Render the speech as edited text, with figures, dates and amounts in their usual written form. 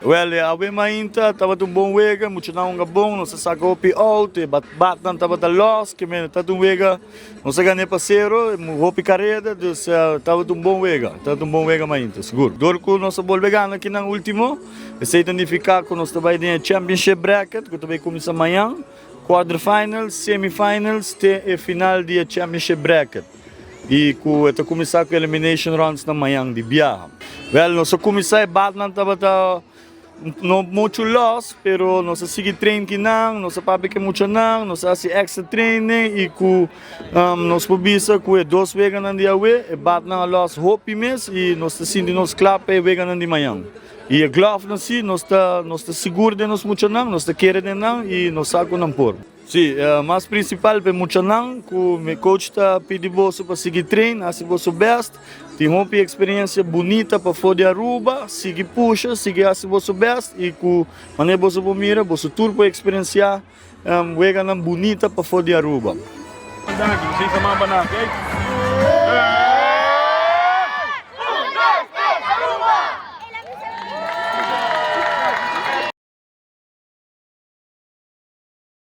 Wel, awe mainta tabata un bon wega, muchanan hunga bon, nos a saca hopi out, e batnan tabata los, ke men tabata un wega, nos a gana pa sero, hopi careda, dus tabata un bon wega, tabata un bon wega mainta, sigur. Dor cu nos a bolbe gana akinan ultimo, esey ta nifica cu nos ta bay den e championship bracket cu ta bay cuminsa mañan, quarterfinals, semifinals te e final di e championship bracket. Y cu e ta cuminsa cu elimination rounds na mañan di biaha. Wel, nos a cuminsa e batnan tabata no mucho los, pero nos a sigui train kinan, nos a papia cu e muchanan, nos a haci extra training y cu nos por bisa cu e dos weganan di awe, e batnan a los hopi mes y nos ta sinti nos cla pa e weganan di mañan. Y e glovenan si, nos ta nos ta sigur den nos muchanan, nos ta kere den nan y nos sa cu nan por. Sí, mas principal pa e muchanan cu mi coach ta pidi boso pa sigui train, haci boso best. Tin hopi experiencia bunita pafo di Aruba, sigui pusha, sigui haci boso best y cu manera boso por mira, boso tur por experiencia weganan bunita pafo di Aruba. Danki,